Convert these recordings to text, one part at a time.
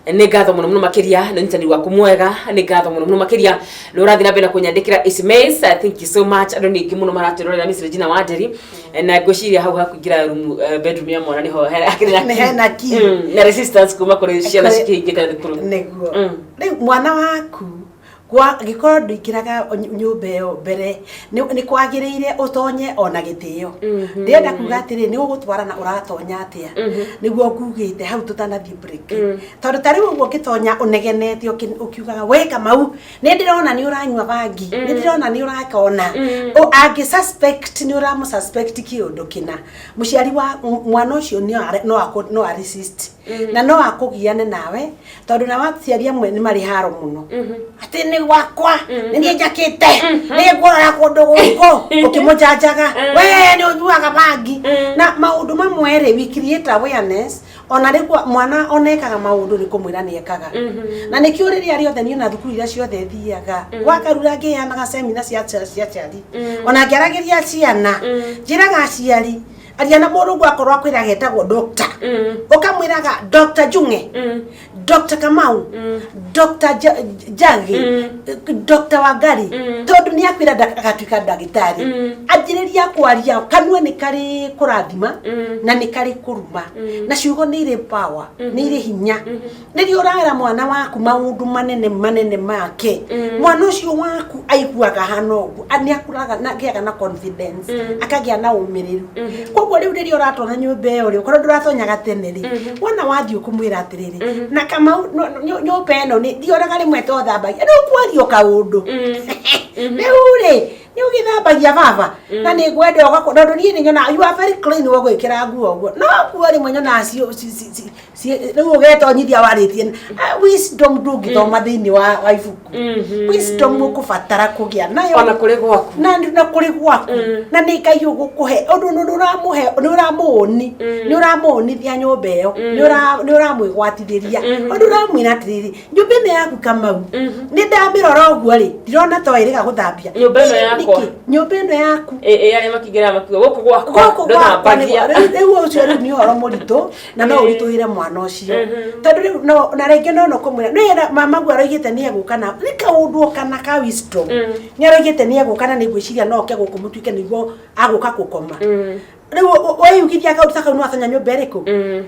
Nĩ ngatho mũno mũno makĩria nĩ ũnyitanĩri waku mwega. Nĩ ngatho mũno mũno makĩria nĩ ũrathiĩ na mbere na kũnyandĩkĩra SMS. Thank you so much. Andũ nĩ aingĩ mũno maratwĩrorera. Miss Regina Wanderi, na ngwĩciria hau hakuingĩra room, bedroom ya mwana nĩho hakĩrĩ na Nĩ hena key. Na resistance kuma kũrĩ ciana cikĩhingĩte thukuru. Nĩguo. Rĩu mwana waku kwa gĩkorwo ndũingĩraga nyũmba ĩyo mbere, nĩ kwagĩrĩire ũtonye ona gĩtĩo. Ndĩrenda kuga atĩrĩ, nĩ ũgũtwarana ũratonya atĩa, nĩguo ngugĩte hau tũtanathiĩ break, tondũ ta rĩu ũguo ũngĩtonya ũnegenete ũkiugaga, "We Kamau, nĩ ndĩrona nĩ ũranyua bangi, nĩ ndĩrona nĩ ũrakona," angĩ suspect nĩ ũramũ suspect kĩũndũ kĩna, mũciari wa mwana ũcio no a resist na no akũgiane nawe, tondũ na aciari amwe nĩ marĩ haro mũno atĩ nĩ gwakwa, nĩ niĩ njakĩte, nĩ ngũrora kũndũ gũkũ, ũkĩmũjanjaga, "We nĩ ũnyuaga bangi." Na maũndũ mamwe rĩ, we create awareness. Ona rĩu mwana onekaga maũndũ nĩ kũmwĩra nĩ ekaga, na nĩkĩo rĩrĩa rĩothe niĩ na thukuru iria ciothe thiaga gwakarura ngĩheanaga semina cia aciari, ona ngĩaragĩria ciana, njĩraga aciari, aria na mũndũ ũguo akorwo akwĩraga etagwo doctor, ũkamwĩraga Dr. Junge, Dr. Kamau, Dr. Njagi, Dr. Wangari, tondũ nĩ akwĩra agatuĩka ndagĩtarĩ. Anjĩrĩria kwaria, kanua nĩ karĩ kũrathima na nĩ karĩ kũruma, na ciugo nĩ irĩ power, nĩ irĩ hinya. Rĩrĩa ũrera mwana waku maũndũ manene manene make, mwana ũcio waku aiguaga hana ũguo, nĩ akũraga na agĩaga na confidence, akagĩa na ũmĩrĩru. Koguo rĩu rĩrĩa ũratonya nyũmba ĩyo rĩ, ũkorwo ndũratonyaga tene rĩ, wona wathiĩ ũkũmwĩra atĩrĩrĩ, "Na Kamau, nyũmba ĩno nĩ ndionaga rĩmwe tothambagia," rĩu kwario kaũndũ rĩu rĩ, "Nĩ ũgĩthambagia, baba, na nĩ ngwenda ũgakorwo, tondũ niĩ nĩ nyonaga you are very clean ũgwĩkĩra nguo ũguo, no nguo rĩmwe nyonaga rĩu ũgetonyithia warĩtie." Ah, wisdom ndũngĩthoma thĩinĩ wa ibuku. Wisdom ũkũbatara kũgĩa nayo ona kũrĩ gwaku. Na kũrĩ gwaku, na nĩ Ngai ũgũkũhe ũndũ nĩ ũramũhe, nĩ ũramũũni, nĩ ũramũũnithia nyũmba ĩyo, nĩ ũramwĩgwatithĩria ũndũ ũramwĩra atĩrĩrĩ, "Nyũmba ĩno yaku, Kamau, nĩ ndamĩrora ũguo rĩ, ndirona to ĩrĩga gũthambia." Nyũmba ĩno yakwa. Nĩkĩ? Nyũmba ĩno yaku. Ĩ arĩa makĩingĩra makiuga gũkũ gwakwa gũkũ gwakwa ndũthambagia. Rĩu ũcio rĩu nĩ ũhoro mũritũ na no ũritũhĩre mwana ũcio, tondũ rĩu no na rĩngĩ no kũmwĩra nĩ mama guo aroigĩte nĩ egũka, na nĩ kaũndũ o kana ka wisdom nĩ aroigĩte nĩ egũka, na nĩ ngwĩciria no oke gũkũ mũtuĩke nĩguo agũka gũkoma. Rĩu weyugithia kaũndũ ta kau, no atonya nyũmba ĩrĩkũ?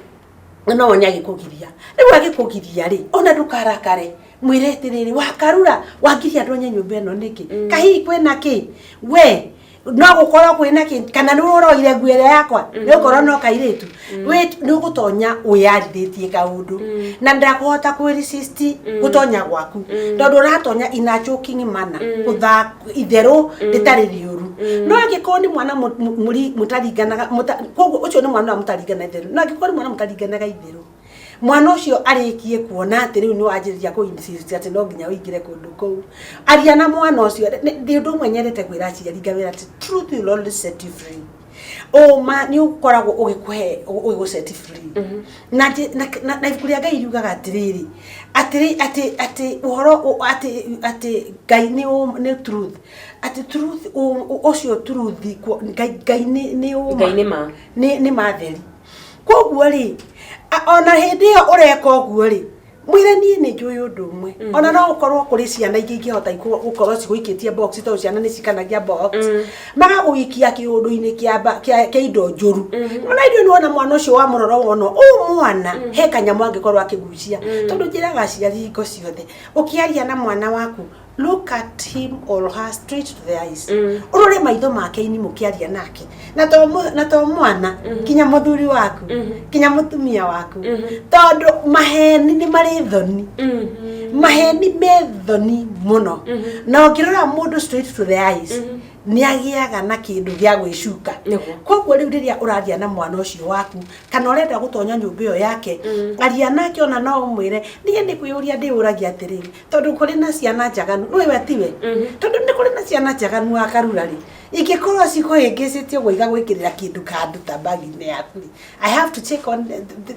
No wone agĩkũgiria. Rĩu agĩkũgiria rĩ, ona ndũkarakare, mwĩre atĩrĩrĩ, "Wakarura wangiria ndonye nyũmba ĩno nĩkĩ? Kahihi kwĩna kĩ? We no gũkorwo kwĩna kĩ? Kana nĩ ũroire nguo ĩrĩa yakwa?" Nĩ gũkorwo no kairĩtu nĩ ũgũtonya wĩyarithĩtie kaũndũ na ndakũhota kwĩ resist gũtonya gwaku, tondũ ũratonya in a joking manner, gũthaka itherũ rĩtarĩ rĩũru. No angĩkorwo nĩ mwana mũtaringanaga, koguo ũcio nĩ mwana ũrĩa mũtaringana itherũ. No angĩkorwo nĩ mwana mũtaringanaga itherũ, mwana ũcio arĩkie kuona atĩ rĩu nĩ wanjĩrĩria kũ insist atĩ no nginya ũingĩre kũndũ kũu, aria na mwana ũcio. Nĩ ũndũ ũmwe nyendete kwĩra aciari, ngawĩra atĩ truth will always set you free. Ũma nĩ ũkoragwo ũgĩkũhe, ũgĩgũ set free. Na ibuku rĩa Ngai riugaga atĩrĩrĩ, atĩrĩ atĩ ũhoro atĩ Ngai nĩ truth, atĩ truth ũcio truth Ngai nĩ ũma. Ngai nĩ ma. Nĩ matheri. Koguo rĩ, ona hĩndĩ ĩyo ũreka ũguo rĩ, mwĩre, "Niĩ nĩ njũĩ ũndũ ũmwe." Ona no ũkorwo kũrĩ ciana ingĩ ingĩhota gũkorwo cigũikĩtie box, tondũ ciana nĩ cikanagia box, magagũikia kĩũndũ-inĩ kĩa indo njũru. Ona ithuĩ nĩwona mwana ũcio wamũrora, wona ũyũ mwana he kanyamũ angĩkorwo akĩgucia. Tondũ njĩraga aciari hingo ciothe, ũkĩaria na mwana waku, look at him or her straight to the eyes, ũrore maitho make ini mũkĩaria nake, na to mwana, kinya mũthuri waku, kinya mũtumia waku, tondũ maheni nĩ marĩ thoni. Maheni me thoni mũno, na ũngĩrora mũndũ straight to the eyes, nĩ agĩaga na kĩndũ gĩa gwĩcuka. Koguo rĩu rĩrĩa ũraria na mwana ũcio waku kana ũrenda gũtonya nyũmba ĩyo yake, aria nake. Ona no ũmwĩre, "Niĩ nĩ kwĩyũria ndĩyũragia atĩrĩrĩ, tondũ kũrĩ na ciana njaganu, nĩwe tiwe, tondũ nĩ kũrĩ na ciana njaganu wakarura rĩ, ingĩkorwo cikũhĩngĩcĩtie ũguo igagwĩkĩrĩra kĩndũ kandũ ta bag-inĩ yaku rĩ, I have to check on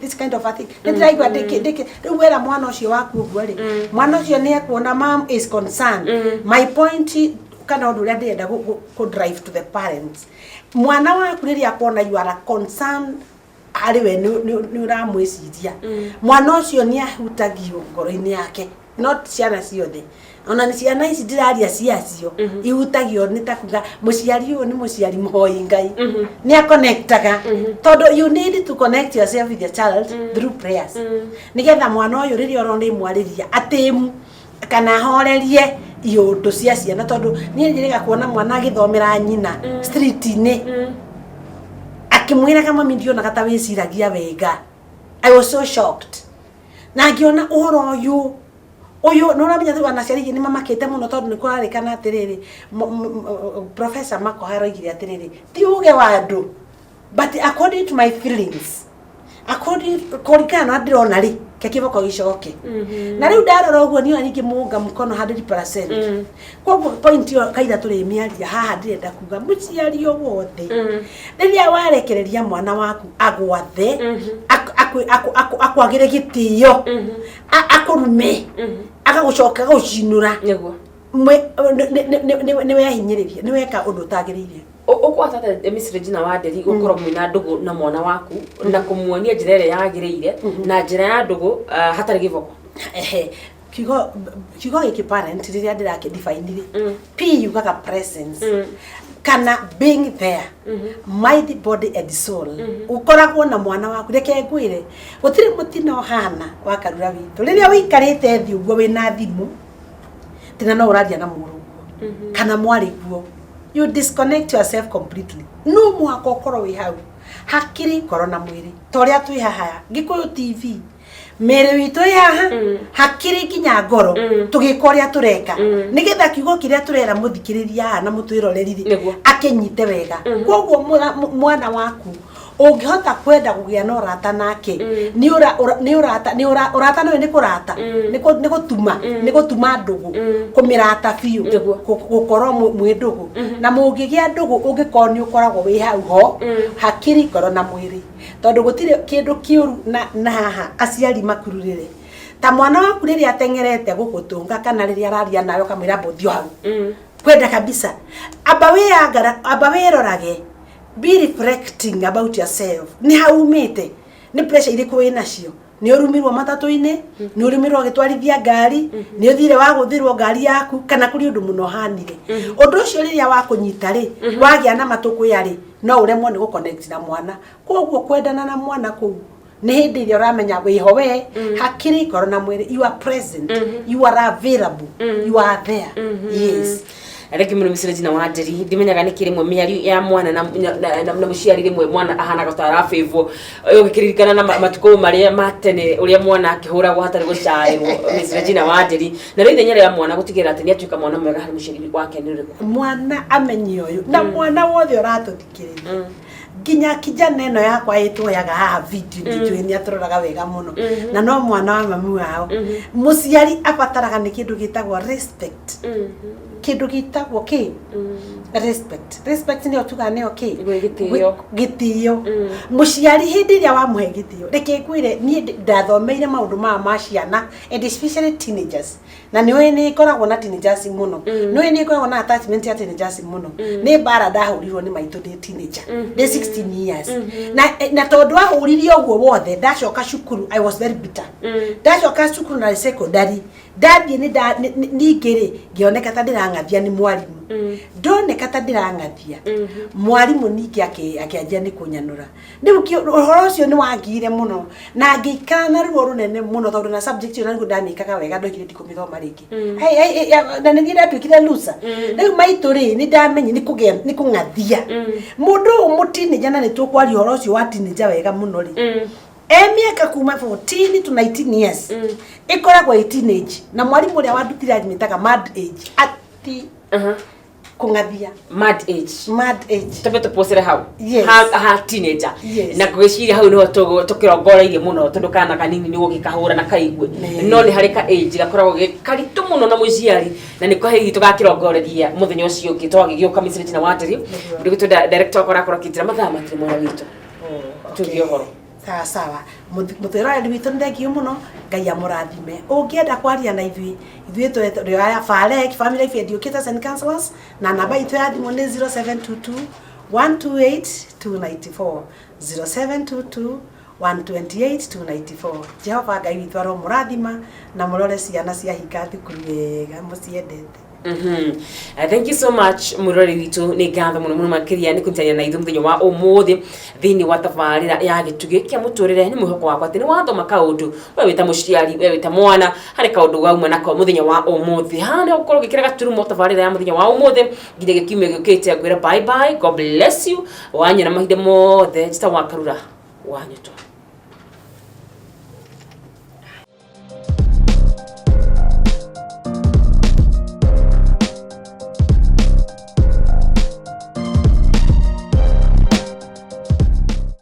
this kind of a thing. Nĩ ndĩraigua ndĩkĩ." Rĩu wera mwana ũcio waku ũguo rĩ, mwana ũcio nĩ ekuona mom is concerned. My point kana ũndũ ũrĩa ndĩrenda kũ drive to the parents, mwana waku rĩrĩa akuona you are a concerned Harĩ we nĩ ũramwĩciria. Mwana ũcio nĩ ahutagio ngoro-inĩ yake, not ciana ciothe, ona nĩ ciana ici ndĩraria ciacio ihutagio nĩ ta kuga mũciari ũyũ nĩ mũciari mũhoi Ngai, nĩ aconnectaga, tondũ you need to connect yourself with your child through prayers, nĩgetha mwana ũyũ rĩrĩa ũrona ĩmwarĩria atĩmu kana ahorerie iũndũ cia ciana, tondũ niĩ njĩrĩga kuona mwana agĩthomera nyina street-inĩ akĩmwĩraga, "Mami, ndionaga ta wĩciragia wega." I was so shocked na ngĩona ũhoro ũyũ ũyũ nĩ ũramenya rĩu anaciari aingĩ nĩ mamakĩte mũno, tondũ nĩ kũrarĩkana atĩrĩrĩ, Professor Makoha aroigire atĩrĩrĩ, ti uge wa andũ, but according to my feelings, according kũringana na ndĩrona rĩ, ke kĩboko gĩcoke. Na rĩu ndarora ũguo niona ningĩ mũnga mũkono 100%. Koguo point ĩyo kaira tũrĩmĩaria haha. Ndĩrenda kuga mũciari o wothe, rĩrĩa warekereria mwana waku agwathe, akwagĩre gĩtĩo, akũrume, agagũcoka agagũcinũra, nĩ wehinyĩrĩria, nĩ weka ũndũ ũtagĩrĩire. Ũkwata atĩa, Miss Regina Wanderi, gũkorwo mwĩna ndũgũ na mwana waku na kũmuonia njĩra ĩrĩa yagĩrĩire na njĩra ya ndũgũ, hatarĩ gĩboko? Ehe, kiugo gĩkĩ parent, rĩrĩa ndĩrakĩ define rĩ, P yugaga presence kana being there, mind, body and soul. Ũkoragwo na mwana waku. Reke ngwĩre, gũtirĩ mũtino ũhana wa karura witũ rĩrĩa ũikarĩte thĩ ũguo wĩna thimũ tina no ũraria na mũrũguo kana mwarĩguo. You disconnect yourself completely. No mũhaka ũkorwo wĩ hau hakiri, ngoro na mwĩrĩ, ta ũrĩa twĩ haha Gĩkũyũ TV, mĩĩrĩ witũ ĩ haha, hakiri nginya ngoro, tũgĩka ũrĩa tũreka nĩgetha kiugo kĩrĩa tũrera mũthikĩrĩria haha na mũtwĩroreri rĩ akĩnyite wega. Koguo mwana waku ũngĩhota kwenda kũgĩa na ũrata nake, nĩ nĩ ũrata, nĩ ũrata nĩ kũrata, nĩ gũtuma ndũgũ, kũmĩrata biũ, gũkorwo mwĩ ndũgũ. Na mũngĩgĩa ndũgũ ũngĩkorwo nĩ ũkoragwo wĩ hau ho, hakiri, ngoro na mwĩrĩ, tondũ gũtirĩ kĩndũ kĩũru na haha aciari makururĩre ta mwana waku rĩrĩa ateng'erete gũgũtũnga kana rĩrĩa araria nawe ũkamwĩra mbũthio hau kwenda kabisa. Amba wĩyangara, amba wĩrorage, be reflecting about yourself. Nĩ haumĩte, nĩ pressure irĩkũ wĩ nacio? Nĩ ũrumirwo matatũ-inĩ, nĩ ũrumirwo ũgĩtwarithia ngari, nĩ ũthire wagũthĩrwo ngari yaku, kana kũrĩ ũndũ mũno ũhanire. Ũndũ ũcio rĩrĩa wakũnyita rĩ, wagĩa na matũkũya rĩ, no ũremwo nĩ gũconnect na mwana. Koguo kwendana na mwana kũu nĩ hĩndĩ ĩrĩa ũramenya wĩho we, hakiri, ngoro na mwĩrĩ, you are present, you are available, you are there, yes. Rĩngĩ mũno, Miss Regina Wanderi, ndimenyaga nĩkĩ rĩmwe mĩario ya mwana na mũciari, rĩmwe mwana ahanaga ta arabĩvwo. Ũgĩkĩririkana na matukũ marĩa ma tene, ũrĩa mwana akĩhũragwo hatarĩ gũcaĩrwo, Miss Regina Wanderi, na rĩu ithenya rĩa mwana gũtigĩrĩra atĩ nĩ atuĩka mwana mwega harĩ mũciari wake nĩ rĩrĩkũ? Mwana amenye ũyũ na mwana wothe ũratũthikĩrĩria, nginya kijana ĩno yakwa ĩtwoyaga haha video, ndinjũĩ nĩ atũroraga wega mũno, na no mwana wa mami wao. Mũciari abataraga nĩ kĩndũ gĩtagwo respect, kĩndũ gĩtagwo kĩ respect. Respect nĩyo tugaga nĩyo kĩ? Gĩtĩo. Gĩtĩo. Mũciari hĩndĩ ĩrĩa wamũhe gĩtĩo, reke ngwĩre, niĩ ndathomeire maũndũ maya ma ciana and especially teenagers, na nĩ ũĩ nĩ ngoragwo na teenagers mũno, nĩ ũĩ nĩ ngoragwo na attachment ya teenagers mũno. Nĩ mbara ndahũrirwo nĩ maitũ ndĩ teenager, ndĩ 16 years, na tondũ ahũrire ũguo wothe, ndacoka cukuru I was very bitter. Ndacoka cukuru na secondary ndathiĩ ningĩ rĩ, ngĩoneka ta ndĩrang'athia nĩ mwarimũ. Ndoneka ta ndĩrang'athia mwarimũ, ningĩ akĩanjia nĩ kũnyanũra. Rĩu ũhoro ũcio nĩ wangire mũno na ngĩikara na ruo rũnene mũno, tondũ na subject ĩyo naguo ndamĩkaga wega, ndoigire ndikũmĩthoma rĩngĩ. Hey, hey, hey, na nĩ niĩ ndatuĩkire loser. Rĩu maitũ rĩ, nĩ ndamenye nĩ kũgĩa nĩ kũng'athia mũndũ ũyũ mũteenager, na nĩ tũkwaria ũhoro ũcio wa teenager wega mũno rĩ, e mĩaka kuma 14 to 19 years ĩkoragwo ĩ teenage, na mwarimũ ũrĩa wandutire anyitaga mad age, ati kũng'athia. Mad age. Mad age. Twambe tũpũcĩre hau. Yes. Ha teenager. Yes. Na ngwĩciria hau nĩho tũkĩrongoreirie mũno, tondũ kana kanini nĩ ũgĩkahũra na kaigue. No nĩ harĩ ka age gakoragwo ge karitũ mũno na mũciari, na nĩko hihi tũgakĩrongoreria mũthenya ũcio ũngĩ twagĩgĩũka. Miss Regina Wanderi, ndĩgũtũ director wakwa arakorwo akĩnjĩra mathaa matirĩ mwena witũ. Tuge ũhoro. Sawa sawa. Mũtwĩroreri witũ, nĩ thank you mũno, Ngai amũrathime. Ũngĩenda kwaria na ithuĩ, ithuĩ tũrĩ aya Farek, Family Life Educators and Counselors, na namba itũ ya thimũ nĩ 0722 128 294, 0722 128 294. Jehova Ngai witũ aromũrathima na mũrore ciana ciahinga thukuru wega mũciendete. Thank you so much, mũrori witũ. Nĩ ngatho mũno mũno makĩria nĩ kũnyitanĩra na ithuĩ mũthenya wa ũmũthĩ thĩinĩ wa tabarĩra ya Gĩtugĩ kĩa Mũtũrĩre. Nĩ mwĩhoko wakwa atĩ nĩ wathoma kaũndũ, we wĩ ta mũciari, we wĩ ta mwana, harĩ kaũndũ wauma nako mũthenya wa ũmũthĩ. Haha nĩ ũgũkorwo ũgĩkĩra gaturumo tabarĩra ya mũthenya wa ũmũthĩ nginya gĩkiumia gĩũkĩte. Ngwĩra bye bye, God bless you. Wanyona mahinda mothe, njĩtagwo Wakarura wa Nyũtwa.